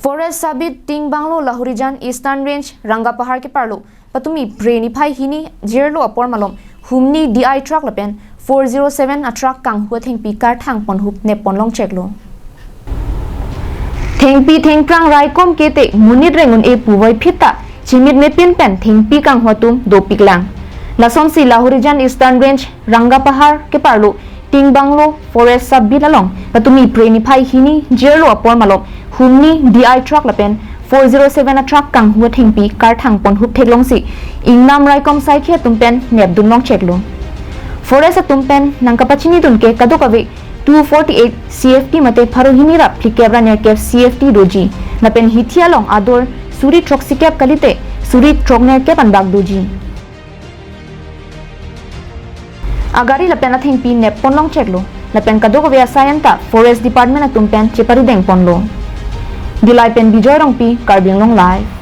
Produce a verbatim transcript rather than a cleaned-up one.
Forest Sub Beat Tingbanglo Lahorijan Eastern Range Rangapahar keparlo patumi Phre niphai hini jirlo apor malom humni D I truck lapen four zero seven a truck kanghu athengpi karthang ponhup nep ponlong cheklo. Thengpi thengphrang raikom kete monit reng un-e puvoiphit ta chimit mepin pen thengpi kanghu atum dopiklang. Lasonsi Lahorijan Eastern Range Rangapahar keparlo Tingbanglo Forest Sub Beat along patumi Phre niphai hini jirlo apor malom humni D I truck lapen four zero seven a truck kanghu athengpi karthang ponhup theklongsi ingnam raikom saikhi atum pen nepdun long cheklo. Forest atum pen nangkapachinidun ke kadokave two forty-eight C F T mate pharo hini ra phlikep ra nerkep C F T doji. Lapen hithi along ador suri throksikep kalite suri throknerkep anbak doji. Agari lapen athengpi nep ponlong cheklo. Lapen kadokave asai anta Forest Department atum pen cheparideng ponlo. Dillai pen Bijoy Rongpi, Karbi Anglong Live.